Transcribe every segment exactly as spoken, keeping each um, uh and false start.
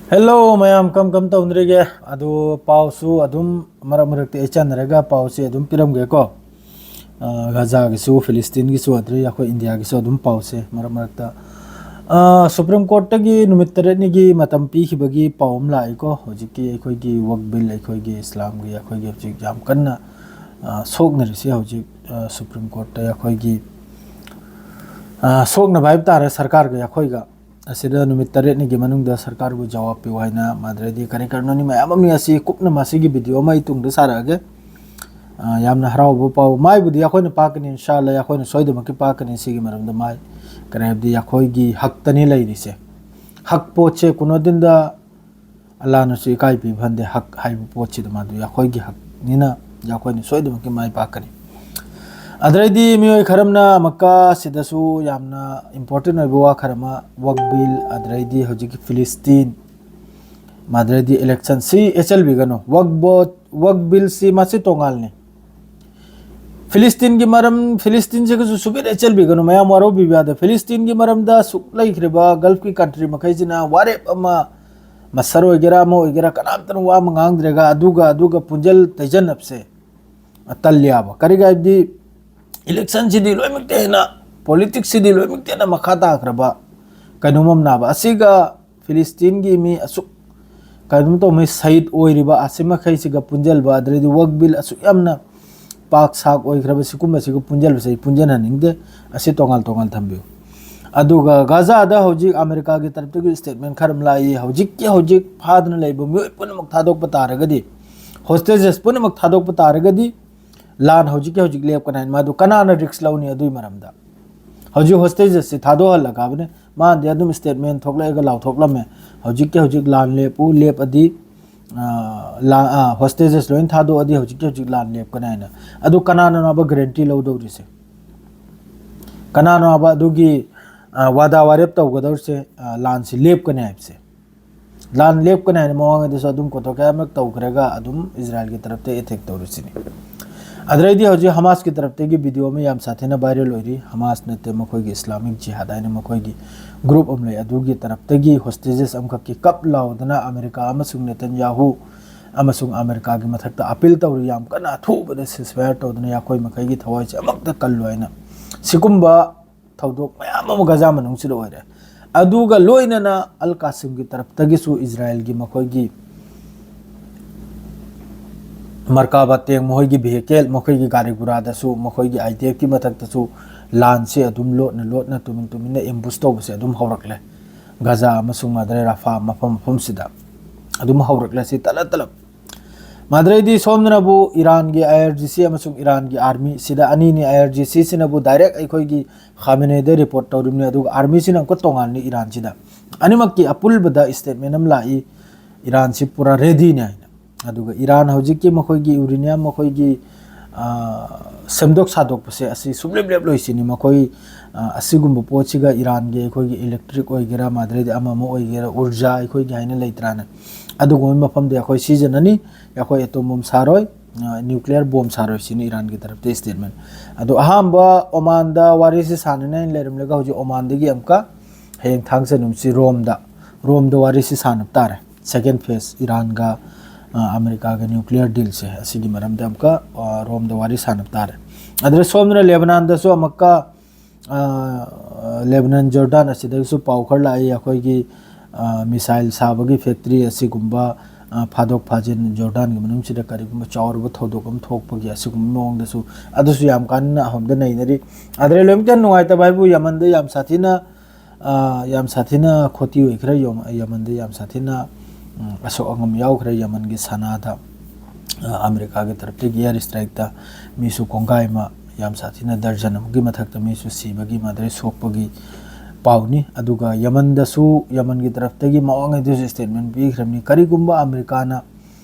Hello ꯃꯌꯥꯝ, ꯀꯝ ꯀꯝ ꯇꯧꯅꯔꯤꯒꯦ? ꯑꯗꯨ ꯄꯥꯎꯁꯨ ꯑꯗꯨꯝ ꯃꯔꯛ ꯃꯔꯛꯇ ꯑꯩ ꯆꯟꯅꯔꯒ ꯄꯥꯎꯁꯦ ꯑꯗꯨꯝ ꯄꯤꯔꯝꯒꯦꯀꯣ꯫ ꯑ, ꯒꯥꯖꯥꯒꯤꯁꯨ, ꯐꯤꯂꯤꯁꯇꯤꯟꯒꯤꯁꯨ, ꯑꯗꯩ ꯑꯩꯈꯣꯏ ꯏꯟꯗꯤꯌꯥꯒꯤꯁꯨ ꯑꯗꯨꯝ ꯄꯥꯎꯁꯦ ꯃꯔꯛ ꯃꯔꯛꯇ, ꯑ, ꯁꯨꯄ꯭ꯔꯤꯝ ꯀꯣꯔꯠꯇꯒꯤ ꯅꯨꯃꯤꯠ ꯇꯔꯦꯠꯅꯤꯒꯤ ꯃꯇꯝ ꯄꯤꯈꯤꯕꯒꯤ ꯄꯥꯎ ꯑꯃ ꯂꯥꯛꯏꯀꯣ꯫ ꯍꯧꯖꯤꯛꯀꯤ ꯑꯩꯈꯣꯏꯒꯤ ꯋꯛ ꯕꯤꯜ, ꯑꯩꯈꯣꯏꯒꯤ ꯏꯁꯂꯥꯝꯒꯤ, ꯑꯩꯈꯣꯏꯒꯤ ꯍꯧꯖꯤꯛ ꯌꯥꯝ ꯀꯟꯅ, ꯑ, ꯁꯣꯛꯅꯔꯤꯁꯦ ꯍꯧꯖꯤꯛ, ꯑ, ꯁꯨꯄ꯭ꯔꯤꯝ ꯀꯣꯔꯠꯇ ꯑꯩꯈꯣꯏꯒꯤ, ꯑ, ꯁꯣꯛꯅꯕ ꯍꯥꯏꯕ ꯇꯥꯔꯦ ꯁꯔꯀꯥꯔꯒ ꯑꯩꯈꯣꯏꯒ꯫ ꯑꯁꯤꯗ ꯅꯨꯃꯤꯠ ꯇꯔꯦꯠꯅꯤꯒꯤ ꯃꯅꯨꯡꯗ ꯁꯔꯀꯥꯔꯕꯨ ꯖꯋꯥꯕ ꯄꯤꯌꯨ ꯍꯥꯏꯅ, ꯃꯗꯨꯗꯩꯗꯤ ꯀꯔꯤ ꯀꯔꯤꯅꯣꯅꯤ ꯃꯌꯥꯝ ꯑꯃꯅꯤ꯫ ꯑꯁꯤ ꯀꯨꯞꯅ ꯃꯁꯤꯒꯤ ꯚꯤꯗꯤꯑꯣ ꯑꯃ ꯑꯩ ꯇꯨꯡꯗ ꯁꯥꯔꯛꯑꯒꯦ꯫ ꯑ, ꯌꯥꯝꯅ ꯍꯔꯥꯎꯕ ꯄꯥꯎ꯫ ꯃꯥꯏꯕꯨꯗꯤ ꯑꯩꯈꯣꯏꯅ ꯄꯥꯛꯀꯅꯤ, ꯏꯟꯁꯥ ꯑꯜꯂꯥ, ꯑꯩꯈꯣꯏꯅ ꯁꯣꯏꯗꯃꯛꯀꯤ ꯄꯥꯛꯀꯅꯤ ꯁꯤꯒꯤ ꯃꯔꯝꯗ꯫ ꯃꯥꯏ ꯀꯔꯤ ꯍꯥꯏꯕꯗꯤ ꯑꯩꯈꯣꯏꯒꯤ ꯍꯛꯇꯅꯤ ꯂꯩꯔꯤꯁꯦ꯫ ꯍꯛ ꯄꯣꯠꯁꯦ ꯀꯨꯅꯣꯗꯤꯟꯗ ꯑꯜꯂꯥꯅꯁꯨ ꯏꯀꯥꯏ ꯄꯤꯕ ꯍꯟꯗꯦ꯫ ꯍꯛ ꯍꯥꯏꯕ ꯄꯣꯠꯁꯤꯗ ꯃꯥꯗꯨ ꯑꯩꯈꯣꯏꯒꯤ ꯍꯛꯅꯤꯅ ꯑꯩꯈꯣꯏꯅ ꯁꯣꯏꯗꯃꯛꯀꯤ ꯃꯥꯏ ꯄꯥꯛꯀꯅꯤ꯫ ꯑꯗꯩꯗꯤ ꯃꯤꯑꯣꯏ ꯈꯔ ꯑꯃꯅ ꯑꯃꯨꯛꯀ ꯁꯤꯗꯁꯨ ꯌꯥꯝꯅ ꯏꯝꯄꯣꯔꯇꯦꯟ ꯑꯣꯏꯕ ꯋꯥ ꯈꯔ ꯑꯃ, ꯋꯛ ꯕꯤꯜ, ꯑꯗꯩꯗꯤ ꯍꯧꯖꯤꯛꯀꯤ ꯐꯤꯂꯤꯁꯇꯤꯟ, ꯃꯗꯨꯗꯩꯗꯤ ꯏꯂꯦꯛꯁꯟ, ꯁꯤ ꯑꯦꯆ ꯑꯦꯜ ꯕꯤꯒꯅꯨ꯫ ꯋꯛ ꯕꯣꯠ, ꯋꯛ ꯕꯤꯜꯁꯤ ꯃꯁꯤ ꯇꯣꯉꯥꯜꯅꯤ꯫ ꯐꯤꯂꯤꯁꯇꯤꯟꯒꯤ ꯃꯔꯝ, ꯐꯤꯂꯤꯁꯇꯤꯟꯁꯤꯒꯁꯨ ꯁꯨꯕꯦꯠ ꯑꯦꯆ ꯑꯦꯜ ꯕꯤꯒꯅꯨ꯫ ꯃꯌꯥꯝ ꯋꯥꯔꯧꯕꯤꯕ ꯌꯥꯗꯦ꯫ ꯐꯤꯂꯤꯁꯇꯤꯟꯒꯤ ꯃꯔꯝꯗ ꯁꯨꯛ ꯂꯩꯈ꯭ꯔꯤꯕ ꯒꯜꯐꯀꯤ ꯀꯟꯇ꯭ꯔꯤ ꯃꯈꯩꯁꯤꯅ ꯋꯥꯔꯦꯞ ꯑꯃ, ꯃꯁꯔ ꯑꯣꯏꯒꯦꯔꯥ ꯑꯃ ꯑꯣꯏꯒꯦꯔꯥ, ꯀꯅꯥꯝꯇꯅ ꯋꯥ ꯑꯃ ꯉꯥꯡꯗ꯭ꯔꯒ ꯑꯗꯨꯒ, ꯑꯗꯨꯒ ꯄꯨꯟꯖꯜ ꯇꯩꯖꯟꯅꯕꯁꯦ ꯇꯜꯂꯤ ꯍꯥꯏꯕ꯫ ꯀꯔꯤꯒꯤ ꯍꯥꯏꯕꯗꯤ ꯏꯂꯦꯛꯁꯟꯁꯤꯗꯤ ꯂꯣꯏꯅꯃꯛꯇ ꯍꯦꯟꯅ, ꯄꯣꯂꯤꯇꯤꯛꯁꯁꯤꯗꯤ ꯂꯣꯏꯅꯃꯛꯇ ꯍꯦꯟꯅ ꯃꯈꯥ ꯇꯥꯈ꯭ꯔꯕ ꯀꯩꯅꯣꯝ ꯑꯃꯅꯦꯕ꯫ ꯑꯁꯤꯒ ꯐꯤꯂꯤꯁꯇꯤꯟꯒꯤ ꯃꯤ ꯑꯁꯨꯛ ꯀꯩꯅꯣꯝ ꯇꯧꯃꯩ ꯁꯍꯤꯗ ꯑꯣꯏꯔꯤꯕ ꯑꯁꯤ ꯃꯈꯩꯁꯤꯒ ꯄꯨꯟꯁꯤꯟꯕ, ꯑꯗꯨꯗꯩꯗꯤ ꯋꯛ ꯕꯤꯜ ꯑꯁꯨꯛ ꯌꯥꯝꯅ ꯄꯥꯛ ꯁꯥꯛ ꯑꯣꯏꯈ꯭ꯔꯕ ꯁꯤꯒꯨꯝꯕꯁꯤꯒ ꯄꯨꯟꯁꯤꯟꯕꯁꯦ ꯑꯩ ꯄꯨꯟꯁꯤꯟꯍꯟꯅꯤꯡꯗꯦ꯫ ꯑꯁꯤ ꯇꯣꯉꯥꯟ ꯇꯣꯉꯥꯟ ꯊꯝꯕꯤꯌꯨ꯫ ꯑꯗꯨꯒ ꯒꯥꯖꯥꯗ ꯍꯧꯖꯤꯛ ꯑꯃꯦꯔꯤꯀꯥꯒꯤ ꯇꯔꯞꯇꯒꯤ ꯁ꯭ꯇꯦꯠꯃꯦꯟ ꯈꯔ ꯑꯃ ꯂꯥꯛꯏ꯫ ꯍꯧꯖꯤꯛꯀꯤ ꯍꯧꯖꯤꯛ ꯐꯥꯗꯅ ꯂꯩꯕ ꯃꯤꯑꯣꯏ ꯄꯨꯝꯅꯃꯛ ꯊꯥꯗꯣꯛꯄ ꯇꯥꯔꯒꯗꯤ, ꯍꯣꯁꯇꯦꯖꯦꯁ ꯄꯨꯝꯅꯃꯛ ꯊꯥꯗꯣꯛꯄ ꯇꯥꯔꯒꯗꯤ, ꯂꯥꯟ ꯍꯧꯖꯤꯛꯀꯤ ꯍꯧꯖꯤꯛ ꯂꯦꯞꯀꯅꯤ ꯍꯥꯏꯅ꯫ ꯃꯥꯗꯨ ꯀꯅꯥꯅ ꯔꯤꯛꯁ ꯂꯧꯅꯤ ꯑꯗꯨꯒꯤ ꯃꯔꯝꯗ? ꯍꯧꯖꯤꯛ ꯍꯣꯁꯇꯦꯖꯦꯁꯁꯤ ꯊꯥꯗꯣꯛꯍꯜꯂꯒꯕꯅꯦ꯫ ꯃꯥꯅꯗꯤ ꯑꯗꯨꯝ ꯁ꯭ꯇꯦꯠꯃꯦꯟ ꯊꯣꯛꯂꯛꯑꯒ ꯂꯥꯎꯊꯣꯛꯂꯝꯃꯦ, "ꯍꯧꯖꯤꯛꯀꯤ ꯍꯧꯖꯤꯛ ꯂꯥꯟ ꯂꯦꯞꯄꯨ, ꯂꯦꯞꯄꯗꯤ, ꯑ, ꯂꯥ-, ꯑ, ꯍꯣꯁꯇꯦꯖꯦꯁ ꯂꯣꯏꯅ ꯊꯥꯗꯣꯛꯑꯗꯤ ꯍꯧꯖꯤꯛꯀꯤ ꯍꯧꯖꯤꯛ ꯂꯥꯟ ꯂꯦꯞꯀꯅꯤ" ꯍꯥꯏꯅ꯫ ꯑꯗꯨ ꯀꯅꯥꯅꯅꯣꯕ ꯒꯔꯦꯟꯇꯤ ꯂꯧꯗꯧꯔꯤꯁꯦ? ꯀꯅꯥꯅꯣꯕ ꯑꯗꯨꯒꯤ, ꯑ, ꯋꯥꯗꯥ ꯋꯥꯔꯦꯞ ꯇꯧꯒꯗꯧꯔꯤꯁꯦ, ꯑ, ꯂꯥꯟꯁꯤ ꯂꯦꯞꯀꯅꯤ ꯍꯥꯏꯕꯁꯦ? ꯂꯥꯟ ꯂꯦꯞꯀꯅꯤ ꯍꯥꯏꯅ ꯃꯃꯥꯡꯉꯩꯗꯁꯨ ꯑꯗꯨꯝ ꯀꯣꯟꯊꯣꯛ ꯀꯌꯥꯃꯔꯛ ꯇꯧꯈ꯭ꯔꯒ ꯑꯗꯨꯝ ꯏꯖꯔꯥꯏꯜꯒꯤ ꯇꯔꯞꯇ ꯑꯦꯇꯦꯛ ꯇꯧꯔꯤꯁꯤꯅꯤ꯫ ꯑꯗꯩꯗꯤ ꯍꯧꯖꯤꯛ ꯍꯃꯥꯁꯀꯤ ꯇꯔꯞꯇꯒꯤ ꯚꯤꯗꯤꯑꯣ ꯑꯃ ꯌꯥꯝ ꯁꯥꯊꯤꯅ ꯚꯥꯏꯔꯦꯜ ꯑꯣꯏꯔꯤ꯫ ꯍꯃꯥꯁ ꯅꯠꯇꯦ, ꯃꯈꯣꯏꯒꯤ ꯏꯁꯂꯥꯃꯤꯛ ꯖꯤꯍꯥꯗ ꯍꯥꯏꯅ ꯃꯈꯣꯏꯒꯤ ꯒ꯭ꯔꯨꯞ ꯑꯃ ꯂꯩ꯫ ꯑꯗꯨꯒꯤ ꯇꯔꯞꯇꯒꯤ ꯍꯣꯁꯇꯦꯖꯦꯁ ꯑꯃꯈꯛꯀꯤ ꯀꯞ ꯂꯥꯎꯗꯅ ꯑꯃꯦꯔꯤꯀꯥ ꯑꯃꯁꯨꯡ ꯅꯦꯇꯟꯌꯥꯍꯨ ꯑꯃꯁꯨꯡ ꯑꯃꯦꯔꯤꯀꯥꯒꯤ ꯃꯊꯛꯇ ꯑꯄꯤꯜ ꯇꯧꯔꯤ, ꯌꯥꯝ ꯀꯟꯅ ꯑꯊꯨꯕꯗ ceasefire ꯇꯧꯗꯅ ꯌꯥꯈꯣꯏ ꯃꯈꯩꯒꯤ ꯊꯋꯥꯏꯁꯦ ꯑꯃꯨꯛꯇ ꯀꯜꯂꯨ ꯍꯥꯏꯅ꯫ ꯁꯤꯒꯨꯝꯕ ꯊꯧꯗꯣꯛ ꯃꯌꯥꯝ ꯑꯃ ꯒꯖꯥ ꯃꯅꯨꯡꯁꯤꯗ ꯑꯣꯏꯔꯦ꯫ ꯑꯗꯨꯒ ꯂꯣꯏꯅꯅ ꯑꯜ ꯀꯥꯁꯤꯝꯒꯤ ꯇꯔꯞꯇꯒꯤꯁꯨ ꯏꯖꯔꯥꯏꯜꯒꯤ ꯃꯈꯣꯏꯒꯤ ꯃꯔꯀꯥꯕꯥ ꯇꯦꯡ, ꯃꯈꯣꯏꯒꯤ vehicle, ꯃꯈꯣꯏꯒꯤ ꯒꯥꯔꯤ ꯒꯨꯔꯥꯗꯁꯨ, ꯃꯈꯣꯏꯒꯤ IDFꯀꯤ ꯃꯊꯛꯇꯁꯨ ꯂꯥꯟꯁꯦ ꯑꯗꯨꯝ ꯂꯣꯠꯅ ꯂꯣꯠꯅ, ꯇꯨꯃꯤꯟ ꯇꯨꯃꯤꯟꯅ ambush ꯇꯧꯕꯁꯦ ꯑꯗꯨꯝ ꯍꯧꯔꯛꯂꯦ꯫ ꯒꯖꯥ ꯑꯃꯁꯨꯡ ꯃꯥꯗꯔꯦ ꯔꯥꯐꯥ ꯃꯐꯝ ꯃꯐꯝꯁꯤꯗ ꯑꯗꯨꯝ ꯍꯧꯔꯛꯂꯦ ꯁꯤ ꯇꯂꯞ ꯇꯂꯞ꯫ ꯃꯥꯗꯔꯦꯗꯤ ꯁꯣꯝꯗꯅꯕꯨ ꯏꯔꯥꯟꯒꯤ IRGC ꯑꯃꯁꯨꯡ ꯏꯔꯥꯟꯒꯤ army ꯁꯤꯗ ꯑꯅꯤꯅꯤ꯫ IRGC ꯁꯤꯅꯕꯨ direct ꯑꯩꯈꯣꯏꯒꯤ ꯈꯥꯃꯦꯅꯦꯗ report ꯇꯧꯔꯤꯕꯅꯤ, ꯑꯗꯨꯒ army ꯁꯤꯅ ꯑꯃꯨꯛꯀ ꯇꯣꯉꯥꯟꯅ ꯏꯔꯥꯟꯁꯤꯗ꯫ ꯑꯅꯤꯃꯛꯀꯤ ꯑꯄꯨꯜꯕꯗ statement ꯑꯃ ꯂꯥꯛꯏ, ꯏꯔꯥꯟꯁꯤ ꯄꯨꯔꯥ ready ꯅꯤ ꯍꯥꯏꯅ꯫ ꯑꯗꯨꯒ ꯏꯔꯥꯟ ꯍꯧꯖꯤꯛꯀꯤ ꯃꯈꯣꯏꯒꯤ uranium, ꯃꯈꯣꯏꯒꯤ, ꯑ, ꯁꯦꯝꯗꯣꯛ ꯁꯥꯗꯣꯛꯄꯁꯦ ꯑꯁꯤ ꯁꯨꯡꯂꯦꯞ ꯂꯦꯞꯂꯣꯏ ꯁꯤꯅꯤ꯫ ꯃꯈꯣꯏ, ꯑ, ꯑꯁꯤꯒꯨꯝꯕ ꯄꯣꯠꯁꯤꯒ ꯏꯔꯥꯟꯒꯤ ꯑꯩꯈꯣꯏꯒꯤ electric ꯑꯣꯏꯒꯦꯔꯥ, ꯃꯥꯗꯔꯦꯗꯤ ꯑꯃ ꯑꯃ ꯑꯣꯏꯒꯦꯔꯥ, ꯎꯔꯖꯥ ꯑꯩꯈꯣꯏꯒꯤ ꯍꯥꯏꯅ ꯂꯩꯇ꯭ꯔꯥꯅꯦ, ꯑꯗꯨꯒꯨꯝꯕ ꯃꯐꯝꯗ ꯑꯩꯈꯣꯏ ꯁꯤꯖꯤꯟꯅꯅꯤ꯫ ꯑꯩꯈꯣꯏ atom bomb ꯁꯥꯔꯣꯏ, ꯑ, nuclear bomb ꯁꯥꯔꯣꯏ ꯁꯤꯅꯤ ꯏꯔꯥꯟꯒꯤ ꯇꯔꯞꯇ statement꯫ ꯑꯗꯣ ꯑꯍꯥꯟꯕ ꯑꯣꯃꯥꯟꯗ ꯋꯥꯔꯤꯁꯤ ꯁꯥꯟꯅꯅꯤꯅ ꯂꯩꯔꯝꯂꯒ ꯍꯧꯖꯤꯛ ꯑꯣꯃꯥꯟꯗꯒꯤ ꯑꯃꯨꯛꯀ ꯍꯌꯦꯡ ꯊꯥꯡꯖ ꯅꯨꯃꯤꯠꯁꯤ ꯔꯣꯝꯗ, ꯔꯣꯝꯗ ꯋꯥꯔꯤꯁꯤ ꯁꯥꯟꯅꯕ ꯇꯥꯔꯦ꯫ Second phase ꯏꯔꯥꯟꯒ, ꯑ, ꯑꯃꯦꯔꯤꯀꯥꯒ nuclear dealꯁꯦ ꯑꯁꯤꯒꯤ ꯃꯔꯝꯗ ꯑꯃꯨꯛꯀ, ꯑ, ꯔꯣꯝꯗ ꯋꯥꯔꯤ ꯁꯥꯟꯅꯕ ꯇꯥꯔꯦ꯫ ꯑꯗꯨꯗ ꯁꯣꯝꯗꯅ ꯂꯦꯕꯅꯥꯟꯗꯁꯨ ꯑꯃꯨꯛꯀ, ꯑ, ꯂꯦꯕꯅꯥꯟ ꯖꯣꯔꯗꯥꯟ ꯑꯁꯤꯗꯒꯤꯁꯨ ꯄꯥꯎ ꯈꯔ ꯂꯥꯛꯏ, ꯑꯩꯈꯣꯏꯒꯤ, ꯑ, missile ꯁꯥꯕꯒꯤ factory ꯑꯁꯤꯒꯨꯝꯕ, ꯑ, ꯐꯥꯗꯣꯛ ꯐꯥꯖꯤꯟ ꯖꯣꯔꯗꯥꯟꯒꯤ ꯃꯅꯨꯡꯁꯤꯗ ꯀꯔꯤꯒꯨꯝꯕ ꯆꯥꯎꯔꯕ ꯊꯧꯗꯣꯛ ꯑꯃ ꯊꯣꯛꯄꯒꯤ ꯑꯁꯤꯒꯨꯝꯕ ꯃꯑꯣꯡꯗꯁꯨ ꯑꯗꯨꯁꯨ ꯌꯥꯝ ꯀꯟꯅ ꯑꯍꯣꯝꯗ ꯅꯩꯅꯔꯤ꯫ ꯑꯗꯨꯗ ꯂꯣꯏꯅꯃꯛꯇ ꯅꯨꯡꯉꯥꯏꯇꯕ ꯍꯥꯏꯕꯨ ꯌꯃꯟꯗ ꯌꯥꯝ ꯁꯥꯊꯤꯅ, ꯑ, ꯌꯥꯝ ꯁꯥꯊꯤꯅ ꯈꯣꯇꯤ ꯑꯣꯏꯈ꯭ꯔꯦ꯫ ꯌꯣꯝ-, ꯌꯃꯟꯗ ꯌꯥꯝ ꯁꯥꯊꯤꯅ, ꯎꯝ, ꯑꯁꯣꯛ ꯑꯉꯥꯝ ꯌꯥꯎꯈ꯭ꯔꯦ꯫ ꯌꯃꯟꯒꯤ ꯁꯅꯥꯗ, ꯑ, ꯑꯃꯦꯔꯤꯀꯥꯒꯤ ꯇꯔꯞꯇꯒꯤ air strikeꯇ ꯃꯤꯁꯨ ꯀꯣꯡꯒꯥꯏ ꯑꯃ, ꯌꯥꯝ ꯁꯥꯊꯤꯅ ꯗꯔꯖꯟ ꯑꯃꯒꯤ ꯃꯊꯛꯇ ꯃꯤꯁꯨ ꯁꯤꯕꯒꯤ, ꯃꯥꯗꯔꯦ ꯁꯣꯛꯄꯒꯤ ꯄꯥꯎꯅꯤ꯫ ꯑꯗꯨꯒ ꯌꯃꯟꯗꯁꯨ, ꯌꯃꯟꯒꯤ ꯇꯔꯞꯇꯒꯤ ꯃꯑꯣꯡ ꯑꯗꯨꯁꯨ statement ꯄꯤꯈ꯭ꯔꯕꯅꯤ꯫ ꯀꯔꯤꯒꯨꯝꯕ ꯑꯃꯦꯔꯤꯀꯥꯅ,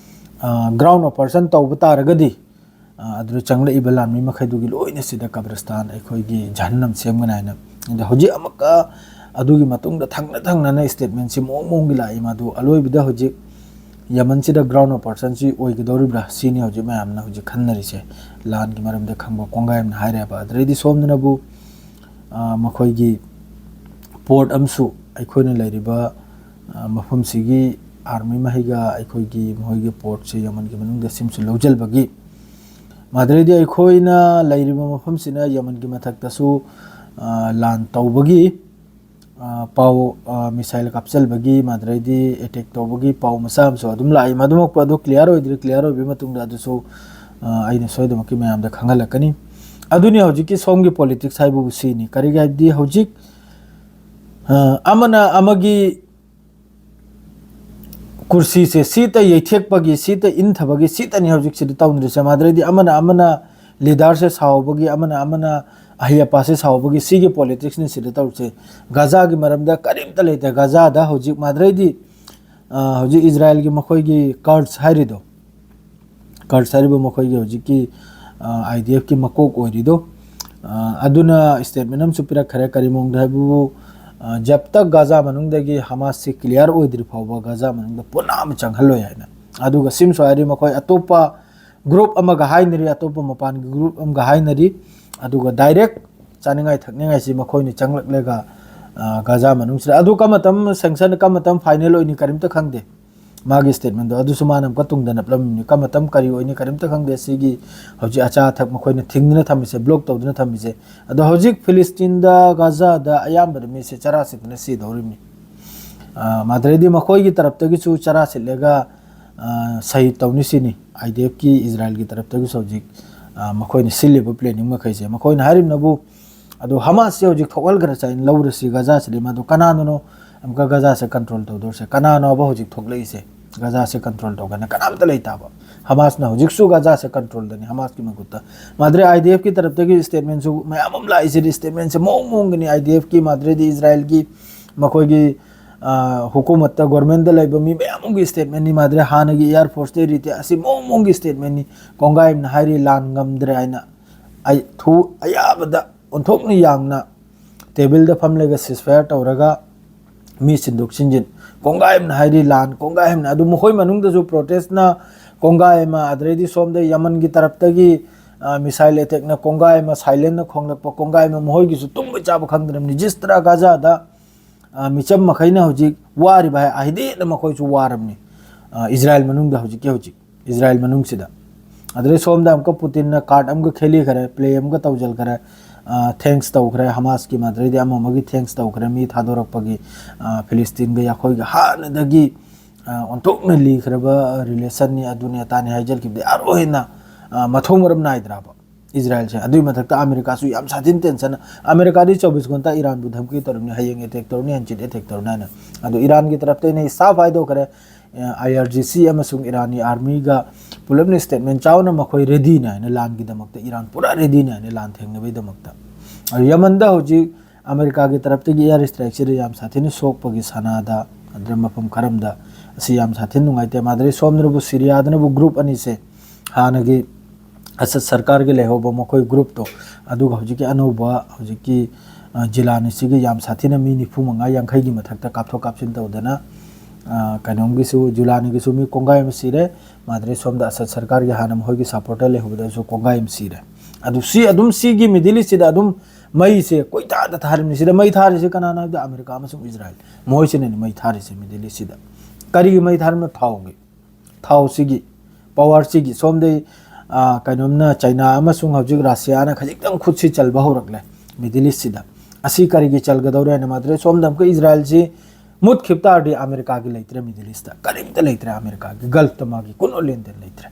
ꯑ, ground operation ꯇꯧꯕ ꯇꯥꯔꯒꯗꯤ, ꯑ, ꯑꯗꯨꯗ ꯆꯪꯂꯛꯏꯕ ꯂꯥꯟꯃꯤ ꯃꯈꯩꯗꯨꯒꯤ ꯂꯣꯏꯅ ꯁꯤꯗ ꯀꯕꯔꯁꯇꯥꯟ, ꯑꯩꯈꯣꯏꯒꯤ ꯖꯍꯟꯅꯝ ꯁꯦꯝꯒꯅꯤ ꯍꯥꯏꯅ꯫ ꯑꯗ ꯍꯧꯖꯤꯛ ꯑꯃꯨꯛꯀ ꯑꯗꯨꯒꯤ ꯃꯇꯨꯡꯗ ꯊꯪꯅ ꯊꯪꯅꯅ statementꯁꯤ ꯃꯑꯣꯡ ꯃꯑꯣꯡꯒꯤ ꯂꯥꯛꯏ꯫ ꯃꯗꯨ ꯑꯂꯣꯏꯕꯗ ꯍꯧꯖꯤꯛ ꯌꯃꯟꯁꯤꯗ ground operation ꯁꯤ ꯑꯣꯏꯒꯗꯧꯔꯤꯕ꯭ꯔꯥ? ꯁꯤꯅꯤ ꯍꯧꯖꯤꯛ ꯃꯌꯥꯝꯅ ꯍꯧꯖꯤꯛ ꯈꯟꯅꯔꯤꯁꯦ꯫ ꯂꯥꯟꯒꯤ ꯃꯔꯝꯗ ꯈꯪꯕ ꯀꯣꯡꯒꯥꯏ ꯑꯃꯅ ꯍꯥꯏꯔꯦꯕ꯫ ꯑꯗꯨꯗꯩꯗꯤ ꯁꯣꯝꯗꯅꯕꯨ, ꯑ, ꯃꯈꯣꯏꯒꯤ port ꯑꯃꯁꯨ ꯑꯩꯈꯣꯏꯅ ꯂꯩꯔꯤꯕ, ꯑ, ꯃꯐꯝꯁꯤꯒꯤ army ꯃꯍꯩꯒ ꯑꯩꯈꯣꯏꯒꯤ ꯃꯈꯣꯏꯒꯤ port ꯁꯦ ꯌꯃꯟꯒꯤ ꯃꯅꯨꯡꯗ ꯁꯤꯝꯁꯨ ꯂꯧꯁꯤꯜꯕꯒꯤ, ꯃꯗꯨꯗꯩꯗꯤ ꯑꯩꯈꯣꯏꯅ ꯂꯩꯔꯤꯕ ꯃꯐꯝꯁꯤꯅ ꯌꯃꯟꯒꯤ ꯃꯊꯛꯇꯁꯨ, ꯑ, ꯂꯥꯟ ꯇꯧꯕꯒꯤ, ꯑ, ꯄꯥꯎ, ꯑ, missile ꯀꯥꯞꯆꯜꯕꯒꯤ, ꯃꯗꯨꯗꯩꯗꯤ attack ꯇꯧꯕꯒꯤ ꯄꯥꯎ ꯃꯆꯥ ꯑꯃꯁꯨ ꯑꯗꯨꯝ ꯂꯥꯛꯏ꯫ ꯃꯗꯨꯃꯛꯄꯨ ꯑꯗꯨ clear ꯑꯣꯏꯗ꯭ꯔꯤ, clear ꯑꯣꯏꯕꯒꯤ ꯃꯇꯨꯡꯗ ꯑꯗꯨꯁꯨ, ꯑ, ꯑꯩꯅ ꯁꯣꯏꯗꯅꯃꯛꯀꯤ ꯃꯌꯥꯝꯗ ꯈꯪꯍꯜꯂꯛꯀꯅꯤ꯫ ꯑꯗꯨꯅꯤ ꯍꯧꯖꯤꯛꯀꯤ ꯁꯣꯝꯒꯤ politics ꯍꯥꯏꯕꯕꯨ ꯁꯤꯅꯤ꯫ ꯀꯔꯤꯒꯤ ꯍꯥꯏꯕꯗꯤ ꯍꯧꯖꯤꯛ, ꯑ, ꯑꯃꯅ ꯑꯃꯒꯤ ꯀꯨꯔꯁꯤꯁꯦ ꯁꯤꯇ ꯌꯩꯊꯦꯛꯄꯒꯤ, ꯁꯤꯇ ꯏꯟꯊꯕꯒꯤ, ꯁꯤꯇꯅꯤ ꯍꯧꯖꯤꯛꯁꯤꯗ ꯇꯧꯅꯔꯤꯁꯦ꯫ ꯃꯗꯨꯗꯩꯗꯤ ꯑꯃꯅ ꯑꯃꯅ leader ꯁꯦ ꯁꯥꯎꯕꯒꯤ, ꯑꯃꯅ ꯑꯃꯅ ꯑꯍꯩ ꯑꯄꯥꯁꯦ ꯁꯥꯎꯕꯒꯤ, ꯁꯤꯒꯤ politics ꯅꯤ ꯁꯤꯗ ꯇꯧꯔꯤꯁꯦ꯫ ꯒꯖꯥꯒꯤ ꯃꯔꯝꯗ ꯀꯔꯤꯝꯇ ꯂꯩꯇꯦ꯫ ꯒꯖꯥꯗ ꯍꯧꯖꯤꯛ ꯃꯗꯨꯗꯩꯗꯤ, ꯑ, ꯍꯧꯖꯤꯛ ꯏꯖꯔꯥꯏꯜꯒꯤ ꯃꯈꯣꯏꯒꯤ Kurds ꯍꯥꯏꯔꯤꯗꯣ, Kurds ꯍꯥꯏꯔꯤꯕ ꯃꯈꯣꯏꯒꯤ ꯍꯧꯖꯤꯛꯀꯤ, ꯑ, IDF ꯀꯤ ꯃꯀꯣꯛ ꯑꯣꯏꯔꯤꯗꯣ, ꯑ, ꯑꯗꯨꯅ statement ꯑꯃꯁꯨ ꯄꯤꯔꯛꯈꯔꯦ꯫ ꯀꯔꯤ ꯃꯑꯣꯡꯗ ꯍꯥꯏꯕꯕꯨ, ꯑ, ꯖꯕ ꯇꯛ ꯒꯖꯥ ꯃꯅꯨꯡꯗꯒꯤ ꯍꯃꯥꯁꯁꯤ clear ꯑꯣꯏꯗ꯭ꯔꯤ ꯐꯥꯎꯕ ꯒꯖꯥ ꯃꯅꯨꯡꯗ ꯄꯨꯟꯅ ꯑꯃ ꯆꯪꯍꯜꯂꯣꯏ ꯍꯥꯏꯅ꯫ ꯑꯗꯨꯒ ꯁꯤꯝꯁꯨ ꯍꯥꯏꯔꯤ ꯃꯈꯣꯏ ꯑꯇꯣꯞꯄ group ꯑꯃꯒ ꯍꯥꯏꯅꯔꯤ, ꯑꯇꯣꯞꯄ ꯃꯄꯥꯟꯒꯤ group ꯑꯃꯒ ꯍꯥꯏꯅꯔꯤ꯫ ꯑꯗꯨꯒ direct ꯆꯥꯅꯤꯡꯉꯥꯏ ꯊꯛꯅꯤꯡꯉꯥꯏꯁꯤ ꯃꯈꯣꯏꯅ ꯆꯪꯂꯛꯂꯒ, ꯑ, ꯒꯖꯥ ꯃꯅꯨꯡꯁꯤꯗ꯫ ꯑꯗꯨ ꯀꯔꯝꯕ ꯃꯇꯝ sanction, ꯀꯔꯝꯕ ꯃꯇꯝ final ꯑꯣꯏꯅꯤ ꯀꯔꯤꯝꯇ ꯈꯪꯗꯦ꯫ ꯃꯥꯒꯤ statement ꯗꯣ ꯑꯗꯨꯁꯨ ꯃꯥꯅ ꯑꯃꯨꯛꯀ ꯇꯨꯡꯗ ꯅꯞꯂꯝꯃꯤꯕꯅꯤ꯫ ꯀꯔꯝꯕ ꯃꯇꯝ ꯀꯔꯤ ꯑꯣꯏꯅꯤ ꯀꯔꯤꯝꯇ ꯈꯪꯗꯦ꯫ ꯁꯤꯒꯤ ꯍꯧꯖꯤꯛ ꯑꯆꯥ ꯑꯊꯛ ꯃꯈꯣꯏꯅ ꯊꯤꯡꯗꯨꯅ ꯊꯝꯃꯤꯁꯦ, block ꯇꯧꯗꯨꯅ ꯊꯝꯃꯤꯁꯦ꯫ ꯑꯗꯣ ꯍꯧꯖꯤꯛ ꯐꯤꯂꯤꯁꯇꯤꯟꯗ, ꯒꯖꯥꯗ ꯑꯌꯥꯝꯕꯗ ꯃꯤꯁꯦ ꯆꯔꯥ ꯁꯤꯠꯇꯅ ꯁꯤꯗꯧꯔꯤꯕꯅꯤ꯫ ꯑ, ꯃꯗꯨꯗꯩꯗꯤ ꯃꯈꯣꯏꯒꯤ ꯇꯔꯞꯇꯒꯤꯁꯨ ꯆꯔꯥ ꯁꯤꯠꯂꯒ, ꯑ, ꯁꯍꯤꯗ ꯇꯧꯅꯤ ꯁꯤꯅꯤ꯫ IDF ꯀꯤ ꯏꯖꯔꯥꯏꯜꯒꯤ ꯇꯔꯞꯇꯒꯤꯁꯨ ꯍꯧꯖꯤꯛ, ꯑ, ꯃꯈꯣꯏꯅ ꯁꯤꯜꯂꯤꯕ planning ꯃꯈꯩꯁꯦ꯫ ꯃꯈꯣꯏꯅ ꯍꯥꯏꯔꯤꯕꯅꯕꯨ, ꯑꯗꯣ ꯍꯃꯥꯁꯁꯦ ꯍꯧꯖꯤꯛ ꯊꯣꯛꯍꯟꯈ꯭ꯔꯁꯦ ꯍꯥꯏꯅ ꯂꯧꯔꯁꯤ ꯒꯖꯥꯁꯤꯗꯤ꯫ ꯃꯗꯨ ꯀꯅꯥꯅꯅꯣ ꯑꯃꯨꯛꯀ ꯒꯖꯥꯁꯦ control ꯇꯧꯗꯧꯔꯤꯁꯦ? ꯀꯅꯥꯅꯣꯕ ꯍꯧꯖꯤꯛ ꯊꯣꯛꯂꯛꯏꯁꯦ ꯒꯖꯥꯁꯦ control ꯇꯧꯒꯦꯅ? ꯀꯅꯥꯝꯇ ꯂꯩꯇꯥꯕ꯫ ꯍꯃꯥꯁꯅ ꯍꯧꯖꯤꯛꯁꯨ ꯒꯖꯥꯁꯦ control ꯗꯅꯤ, ꯍꯃꯥꯁꯀꯤ ꯃꯈꯨꯠꯇ꯫ ꯃꯗꯨꯗꯩ IDF ꯀꯤ ꯇꯔꯞꯇꯒꯤ statement ꯁꯨ ꯃꯌꯥꯝ ꯑꯃ ꯂꯥꯛꯏꯁꯤꯗꯤ, statement ꯁꯦ ꯃꯑꯣꯡ ꯃꯑꯣꯡꯒꯤꯅꯤ꯫ IDF ꯀꯤ, ꯃꯗꯨꯗꯩꯗꯤ ꯏꯖꯔꯥꯏꯜꯒꯤ, ꯃꯈꯣꯏꯒꯤ, ꯑ, ꯍꯨꯀꯨꯃꯠꯇ, government ꯇ ꯂꯩꯕ ꯃꯤ ꯃꯌꯥꯝ ꯑꯃꯒꯤ statement ꯅꯤ꯫ ꯃꯗꯨꯗꯩ ꯍꯥꯟꯅꯒꯤ air force ꯇꯩ retire, ꯑꯁꯤ ꯃꯑꯣꯡ ꯃꯑꯣꯡꯒꯤ statement ꯅꯤ꯫ ꯀꯣꯡꯒꯥꯏ ꯑꯃꯅ ꯍꯥꯏꯔꯤ ꯂꯥꯟ ꯉꯝꯗ꯭ꯔꯦ ꯍꯥꯏꯅ꯫ ꯑꯩ ꯊꯨ-, ꯑꯌꯥꯕꯗ ꯑꯣꯟꯊꯣꯛꯅ ꯌꯥꯡꯅ table ꯗ ꯐꯝꯂꯒ ceasefire ꯇꯧꯔꯒ ꯃꯤ ꯁꯤꯟꯗꯣꯛ ꯁꯤꯟꯖꯤꯟ, ꯀꯣꯡꯒꯥꯏ ꯑꯃꯅ ꯍꯥꯏꯔꯤ, ꯂꯥꯟ ꯀꯣꯡꯒꯥꯏ ꯑꯃꯅ꯫ ꯑꯗꯨ ꯃꯈꯣꯏ ꯃꯅꯨꯡꯗꯁꯨ protestꯅ ꯀꯣꯡꯒꯥꯏ ꯑꯃ, ꯑꯗꯨꯗꯩꯗꯤ ꯁꯣꯝꯗ ꯌꯃꯟꯒꯤ ꯇꯔꯞꯇꯒꯤ, ꯑ, missile attackꯅ ꯀꯣꯡꯒꯥꯏ ꯑꯃ, silentꯅ ꯈꯣꯡꯂꯛꯄ ꯀꯣꯡꯒꯥꯏ ꯑꯃ, ꯃꯈꯣꯏꯒꯤꯁꯨ ꯇꯨꯝꯕ ꯆꯥꯕ ꯈꯪꯗ꯭ꯔꯕꯅꯤ꯫ ꯖꯤꯁꯇ꯭ꯔꯥ ꯒꯥꯖꯥꯗ, ꯑ, ꯃꯤꯆꯝ ꯃꯈꯩꯅ ꯍꯧꯖꯤꯛ ꯋꯥꯔꯤꯕ ꯍꯥꯏ, ꯑꯍꯤꯗꯦꯟꯅ ꯃꯈꯣꯏꯁꯨ ꯋꯥꯔꯕꯅꯤ, ꯑ, ꯏꯖꯔꯥꯏꯜ ꯃꯅꯨꯡꯗ ꯍꯧꯖꯤꯛꯀꯤ ꯍꯧꯖꯤꯛ꯫ ꯏꯖꯔꯥꯏꯜ ꯃꯅꯨꯡꯁꯤꯗ꯫ ꯑꯗꯨꯗꯩ ꯁꯣꯝꯗ ꯑꯃꯨꯛꯀ ꯄꯨꯇꯤꯟꯅ card ꯑꯃꯒ ꯈꯦꯂꯤꯈꯔꯦ, play ꯑꯃꯒ ꯇꯧꯖꯤꯟꯈꯔꯦ, ꯑ, thanks ꯇꯧꯈ꯭ꯔꯦ, ꯍꯃꯥꯁꯀꯤ ꯃꯥꯗꯨꯗꯩꯗꯤ ꯑꯃ ꯑꯃꯒꯤ thanks ꯇꯧꯈ꯭ꯔꯦ, ꯃꯤ ꯊꯥꯗꯣꯔꯛꯄꯒꯤ, ꯑ, ꯐꯤꯂꯤꯁꯇꯤꯟꯒ ꯑꯩꯈꯣꯏꯒ ꯍꯥꯟꯅꯗꯒꯤ, ꯑ, ꯑꯣꯟꯊꯣꯛꯅ ꯂꯤꯈ꯭ꯔꯕ relationꯅꯤ, ꯑꯗꯨꯅꯤ ꯑꯇꯥꯅꯤ ꯍꯥꯏꯖꯤꯜꯈꯤꯕꯗꯤ ꯑꯔꯣꯏꯅ, ꯑ, ꯃꯊꯣꯡ ꯃꯔꯝ ꯅꯥꯏꯗ꯭ꯔꯕ ꯏꯖꯔꯥꯏꯜꯁꯦ꯫ ꯑꯗꯨꯒꯤ ꯃꯊꯛꯇ ꯑꯃꯦꯔꯤꯀꯥꯁꯨ ꯌꯥꯝ ꯁꯥꯊꯤꯅ tension, ꯑꯃꯦꯔꯤꯀꯥꯗꯤ ꯆꯧꯕꯤꯁ ꯘꯟꯇꯥ ꯏꯔꯥꯟꯕꯨ ꯙꯝꯀꯤ ꯇꯧꯔꯝꯅꯤ, ꯍꯌꯦꯡ attack ꯇꯧꯔꯅꯤ, ꯍꯪꯆꯤꯠ attack ꯇꯧꯔꯅꯤ ꯍꯥꯏꯅ꯫ ꯑꯗꯣ ꯏꯔꯥꯟꯒꯤ ꯇꯔꯞꯇ ꯑꯩꯅ ꯁꯥꯐ ꯍꯥꯏꯗꯣꯛꯈ꯭ꯔꯦ, ꯑ, IRGC ꯑꯃꯁꯨꯡ ꯏꯔꯥꯟꯒꯤ armyꯒ ꯄꯨꯂꯞꯅ statement ꯆꯥꯎꯅ ꯃꯈꯣꯏ readyꯅꯤ ꯍꯥꯏꯅ, ꯂꯥꯟꯒꯤꯗꯃꯛꯇ ꯏꯔꯥꯟ ꯄꯨꯔꯥ readyꯅꯤ ꯍꯥꯏꯅ, ꯂꯥꯟ ꯊꯦꯡꯅꯕꯒꯤꯗꯃꯛꯇ꯫ ꯑꯗꯨ ꯌꯃꯟꯗ ꯍꯧꯖꯤꯛ ꯑꯃꯦꯔꯤꯀꯥꯒꯤ ꯇꯔꯞꯇꯒꯤ air strikeꯁꯤꯗ ꯌꯥꯝ ꯁꯥꯊꯤꯅ ꯁꯣꯛꯄꯒꯤ ꯁꯅꯥꯗ, ꯑꯗꯨꯗ ꯃꯐꯝ ꯈꯔꯝꯗ ꯑꯁꯤ ꯌꯥꯝ ꯁꯥꯊꯤꯅ ꯅꯨꯡꯉꯥꯏꯇꯦ꯫ ꯃꯥꯗꯨꯗꯩ ꯁꯣꯝꯗꯅꯕꯨ ꯁꯤꯔꯤꯌꯥꯗꯅꯕꯨ group ꯑꯅꯤꯁꯦ, ꯍꯥꯟꯅꯒꯤ ꯑꯁꯗ ꯁꯔꯀꯥꯔꯒꯤ ꯂꯩꯍꯧꯕ ꯃꯈꯣꯏ groupꯇꯣ, ꯑꯗꯨꯒ ꯍꯧꯖꯤꯛꯀꯤ ꯑꯅꯧꯕ ꯍꯧꯖꯤꯛꯀꯤ, ꯑ, ꯖꯤꯂꯥꯅꯤꯁꯤꯒꯤ ꯌꯥꯝ ꯁꯥꯊꯤꯅ ꯃꯤ ꯅꯤꯐꯨ ꯃꯉꯥ ꯌꯥꯡꯈꯩꯒꯤ ꯃꯊꯛꯇ ꯀꯥꯞꯊꯣꯛ ꯀꯥꯞꯁꯤꯟ ꯇꯧꯗꯅ, ꯑ, ꯀꯩꯅꯣꯝꯒꯤꯁꯨ, ꯖꯨꯂꯥꯅꯤꯒꯤꯁꯨ ꯃꯤ ꯀꯣꯡꯒꯥꯏ ꯑꯃ ꯁꯤꯔꯦ꯫ ꯃꯥꯗꯨꯗꯩ ꯁꯣꯝꯗ ꯑꯁꯗ ꯁꯔꯀꯥꯔꯒꯤ ꯍꯥꯟꯅ ꯃꯈꯣꯏꯒꯤ supporter ꯂꯩꯍꯧꯕꯗꯁꯨ ꯀꯣꯡꯒꯥꯏ ꯑꯃ ꯁꯤꯔꯦ꯫ ꯑꯗꯨ ꯁꯤ ꯑꯗꯨꯝ ꯁꯤꯒꯤ Middle Eastꯁꯤꯗ ꯑꯗꯨꯝ ꯃꯩꯁꯦ ꯀꯣꯏꯊꯥꯗ ꯊꯥꯔꯤꯕꯅꯤ꯫ ꯁꯤꯗ ꯃꯩ ꯊꯥꯔꯤꯁꯦ ꯀꯅꯥꯅꯣ ꯍꯥꯏꯕꯗ ꯑꯃꯦꯔꯤꯀꯥ ꯑꯃꯁꯨꯡ ꯏꯖꯔꯥꯏꯜ, ꯃꯈꯣꯏꯁꯤꯅꯅꯤ ꯃꯩ ꯊꯥꯔꯤꯁꯦ Middle Eastꯁꯤꯗ꯫ ꯀꯔꯤꯒꯤ ꯃꯩ ꯊꯥꯔꯤꯕꯅꯣ? ꯊꯥꯎꯒꯤ꯫ ꯊꯥꯎꯁꯤꯒꯤ, powerꯁꯤꯒꯤ꯫ ꯁꯣꯝꯗꯩ, ꯑ, ꯀꯩꯅꯣꯝꯅ ꯆꯩꯅꯥ ꯑꯃꯁꯨꯡ ꯍꯧꯖꯤꯛ ꯔꯁꯤꯌꯥꯅ ꯈꯖꯤꯛꯇꯪ ꯈꯨꯠꯁꯤ ꯆꯜꯕ ꯍꯧꯔꯛꯂꯦ Middle Eastꯁꯤꯗ꯫ ꯑꯁꯤ ꯀꯔꯤꯒꯤ ꯆꯜꯒꯗꯧꯔꯦ ꯍꯥꯏꯅ ꯃꯥꯗꯨꯗꯩ ꯁꯣꯝꯗ ꯑꯃꯨꯛꯀ ꯏꯖꯔꯥꯏꯜꯁꯤ ꯃꯨꯠꯈꯤꯕ ꯇꯥꯔꯗꯤ ꯑꯃꯦꯔꯤꯀꯥꯒꯤ ꯂꯩꯇ꯭ꯔꯦ Middle Eastꯇ, ꯀꯔꯤꯝꯇ ꯂꯩꯇ꯭ꯔꯦ꯫ ꯑꯃꯦꯔꯤꯀꯥꯒꯤ Gulfꯇ ꯃꯥꯒꯤ ꯀꯨꯟ ꯂꯦꯟꯗꯦꯟ ꯂꯩꯇ꯭ꯔꯦ꯫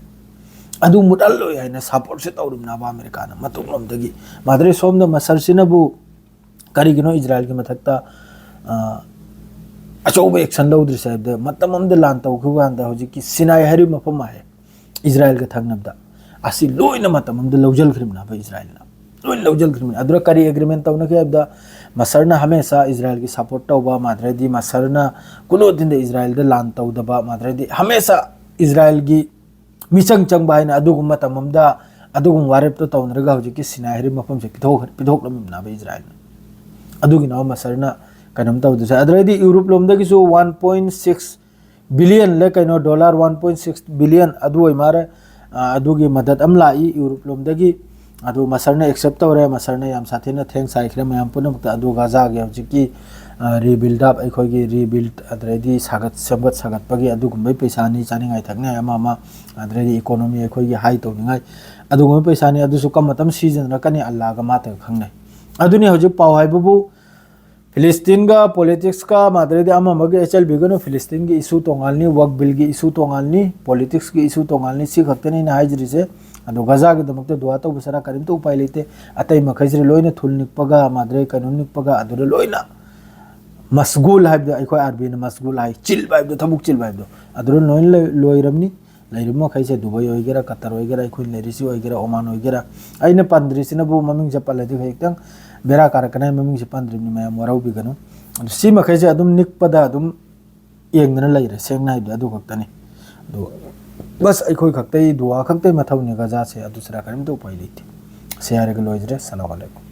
ꯑꯗꯨ ꯃꯨꯠꯍꯜꯂꯣꯏ ꯍꯥꯏꯅ supportꯁꯦ ꯇꯧꯔꯤꯕꯅꯦꯕ ꯑꯃꯦꯔꯤꯀꯥꯅ ꯃꯇꯨꯡꯂꯣꯝꯗꯒꯤ꯫ ꯃꯥꯗꯨꯗꯩ ꯁꯣꯝꯗ ꯃꯁꯔꯁꯤꯅꯕꯨ ꯀꯔꯤꯒꯤꯅꯣ ꯏꯖꯔꯥꯏꯜꯒꯤ ꯃꯊꯛꯇ, ꯑ, ꯑꯆꯧꯕ action ꯂꯧꯗ꯭ꯔꯤꯁꯦ ꯍꯥꯏꯕꯗ, ꯃꯇꯝ ꯑꯃꯗ ꯂꯥꯟ ꯇꯧꯈꯤꯕ ꯀꯥꯟꯗ ꯍꯧꯖꯤꯛꯀꯤ ꯁꯤꯅꯥꯏ ꯍꯥꯏꯔꯤꯕ ꯃꯐꯝ ꯑꯃ ꯍꯥꯏ, ꯏꯖꯔꯥꯏꯜꯒ ꯊꯪꯅꯕꯗ, ꯑꯁꯤ ꯂꯣꯏꯅ ꯃꯇꯝ ꯑꯃꯗ ꯂꯧꯁꯤꯟꯈ꯭ꯔꯤꯕꯅꯦꯕ ꯏꯖꯔꯥꯏꯜꯅ꯫ ꯂꯣꯏꯅ ꯂꯧꯁꯤꯟꯈ꯭ꯔꯤꯕꯅꯤ꯫ ꯑꯗꯨꯗ ꯀꯔꯤ agreement ꯇꯧꯅꯒꯦ ꯍꯥꯏꯕꯗ, ꯃꯁꯔꯅ ꯍꯃꯦꯁꯥ ꯏꯖꯔꯥꯏꯜꯒꯤ support ꯇꯧꯕ, ꯃꯥꯗ꯭ꯔꯗꯤ ꯃꯁꯔꯅ ꯀꯨꯅꯣꯗꯤꯟꯗ ꯏꯖꯔꯥꯏꯜꯗ ꯂꯥꯟ ꯇꯧꯗꯕ, ꯃꯥꯗ꯭ꯔꯗꯤ ꯍꯃꯦꯁꯥ ꯏꯖꯔꯥꯏꯜꯒꯤ ꯃꯤꯆꯪ ꯆꯪꯕ ꯍꯥꯏꯅ ꯑꯗꯨꯒꯨꯝꯕ ꯃꯇꯝ ꯑꯃꯗ ꯑꯗꯨꯒꯨꯝꯕ ꯋꯥꯔꯦꯞꯇꯣ ꯇꯧꯅꯔꯒ ꯍꯧꯖꯤꯛꯀꯤ ꯁꯤꯅꯥꯏ ꯍꯥꯏꯔꯤꯕ ꯃꯐꯝꯁꯦ ꯄꯤꯊꯣꯛ-, ꯄꯤꯊꯣꯛꯂꯝꯃꯤꯕꯅꯦꯕ ꯏꯖꯔꯥꯏꯜꯅ꯫ ꯑꯗꯨꯒꯤꯅ ꯃꯁꯔꯅ ꯀꯩꯅꯣꯝ ꯇꯧꯗꯣꯏꯁꯦ꯫ ꯑꯗꯨꯗꯩꯗꯤ Europe ꯂꯣꯝꯗꯒꯤꯁꯨ one point six billion ꯂ ꯀꯩꯅꯣ, dollar one point six billion ꯑꯗꯨ ꯑꯣꯏ ꯃꯥꯜꯂꯦ꯫ ꯑ, ꯑꯗꯨꯒꯤ ꯃꯗꯠ ꯑꯃ ꯂꯥꯛꯏ ꯌꯨꯔꯣꯞ ꯂꯣꯝꯗꯒꯤ꯫ ꯑꯗꯨ ꯃꯁꯔꯅ accept ꯇꯧꯔꯦ, ꯃꯁꯔꯅ ꯌꯥꯝ ꯁꯥꯊꯤꯅ thanks ꯍꯥꯏꯈ꯭ꯔꯦ ꯃꯌꯥꯝ ꯄꯨꯝꯅꯃꯛꯇ꯫ ꯑꯗꯨ ꯒꯥꯖꯥꯒꯤ ꯍꯧꯖꯤꯛꯀꯤ, ꯑ, rebuild up, ꯑꯩꯈꯣꯏꯒꯤ rebuild, ꯑꯗꯨꯗꯩꯗꯤ ꯁꯥꯒꯠ, ꯁꯦꯝꯒꯠ ꯁꯥꯒꯠꯄꯒꯤ ꯑꯗꯨꯒꯨꯝꯕꯩ ꯄꯩꯁꯥꯅꯤ, ꯆꯥꯅꯤꯡꯉꯥꯏ ꯊꯛꯅꯤꯡꯉꯥꯏ ꯑꯃ ꯑꯃ, ꯑꯗꯨꯗꯩꯗꯤ economy ꯑꯩꯈꯣꯏꯒꯤ high ꯇꯧꯅꯤꯡꯉꯥꯏ, ꯑꯗꯨꯒꯨꯝꯕ ꯄꯩꯁꯥꯅꯤ꯫ ꯑꯗꯨꯁꯨ ꯀꯔꯝꯕ ꯃꯇꯝ ꯁꯤꯖꯤꯟꯅꯔꯛꯀꯅꯤ ꯑꯜꯂꯥꯒ ꯃꯥꯇꯒ ꯈꯪꯅꯩ꯫ ꯑꯗꯨꯅꯤ ꯍꯧꯖꯤꯛ ꯄꯥꯎ ꯍꯥꯏꯕꯕꯨ ꯐꯤꯂꯤꯁꯇꯤꯟꯒ politicsꯀ ꯃꯥꯗ꯭ꯔꯦꯗꯤ ꯑꯃ ꯑꯃꯒꯤ ꯑꯦꯆ ꯑꯦꯜ ꯕꯤꯒꯅꯨ, ꯐꯤꯂꯤꯁꯇꯤꯟꯒꯤ issue ꯇꯣꯉꯥꯜꯅꯤ, ꯋꯛ ꯕꯤꯜꯒꯤ issue ꯇꯣꯉꯥꯜꯅꯤ, politicsꯀꯤ issue ꯇꯣꯉꯥꯜꯅꯤ, ꯁꯤ ꯈꯛꯇꯅꯤ ꯑꯩꯅ ꯍꯥꯏꯖꯔꯤꯁꯦ꯫ ꯑꯗꯣ ꯒꯖꯥꯒꯤꯗꯃꯛꯇ ꯗꯨꯋꯥ ꯇꯧꯕ ꯁꯔꯥ ꯀꯔꯤꯝꯇ ꯎꯄꯥꯏ ꯂꯩꯇꯦ꯫ ꯑꯇꯩ ꯃꯈꯩꯁꯤꯗ ꯂꯣꯏꯅ ꯊꯨꯜ ꯅꯤꯛꯄꯒ ꯃꯥꯗ꯭ꯔꯦ ꯀꯩꯅꯣꯝ ꯅꯤꯛꯄꯒ ꯑꯗꯨꯗ ꯂꯣꯏꯅ ꯃꯁꯒꯨꯜ ꯍꯥꯏꯕꯗꯣ, ꯑꯩꯈꯣꯏ ꯑꯥꯔꯕꯤꯅ ꯃꯁꯒꯨꯜ ꯍꯥꯏ, ꯆꯤꯜꯕ ꯍꯥꯏꯕꯗꯣ, ꯊꯕꯛ ꯆꯤꯜꯕ ꯍꯥꯏꯕꯗꯣ, ꯑꯗꯨꯗ ꯂꯣꯏꯅ ꯂꯣꯏ-, ꯂꯣꯏꯔꯝꯅꯤ꯫ ꯂꯩꯔꯤꯕ ꯃꯈꯩꯁꯦ ꯗꯨꯕꯥꯏ ꯑꯣꯏꯒꯦꯔꯥ, ꯀꯇꯔ ꯑꯣꯏꯒꯦꯔꯥ, ꯑꯩꯈꯣꯏꯅ ꯂꯩꯔꯤꯁꯤ ꯑꯣꯏꯒꯦꯔꯥ, ꯑꯣꯃꯥꯟ ꯑꯣꯏꯒꯦꯔꯥ, ꯑꯩꯅ ꯄꯟꯗ꯭ꯔꯤꯁꯤꯅꯕꯨ ꯃꯃꯤꯡꯁꯦ ꯄꯜꯂꯗꯤ ꯈꯖꯤꯛꯇꯪ ꯕꯦꯔꯥ ꯀꯥꯔꯛꯀꯅꯤ, ꯃꯃꯤꯡꯁꯦ ꯄꯟꯗ꯭ꯔꯤꯕꯅꯤ, ꯃꯌꯥꯝ ꯋꯥꯔꯧꯕꯤꯒꯅꯨ꯫ ꯑꯗꯨ ꯁꯤ ꯃꯈꯩꯁꯦ ꯑꯗꯨꯝ ꯅꯤꯛꯄꯗ ꯑꯗꯨꯝ ꯌꯦꯡꯗꯅ ꯂꯩꯔꯦ, ꯁꯦꯡꯅ ꯍꯥꯏꯕꯗꯤ ꯑꯗꯨ ꯈꯛꯇꯅꯤ꯫ ꯑꯗꯨ ꯕꯁ ꯑꯩꯈꯣꯏ ꯈꯛꯇꯒꯤ ꯗꯨꯋꯥ ꯈꯛꯇꯒꯤ ꯃꯊꯧꯅꯤ ꯒꯖꯥꯁꯦ, ꯑꯗꯨ ꯁꯤꯗ ꯀꯔꯤꯝꯇ ꯎꯄꯥꯏ ꯂꯩꯇꯦ꯫ ꯁꯤ ꯍꯥꯏꯔꯒ ꯂꯣꯏꯖꯔꯦ꯫ ꯁꯂꯥꯝ ꯑꯂꯩꯀꯨꯝ꯫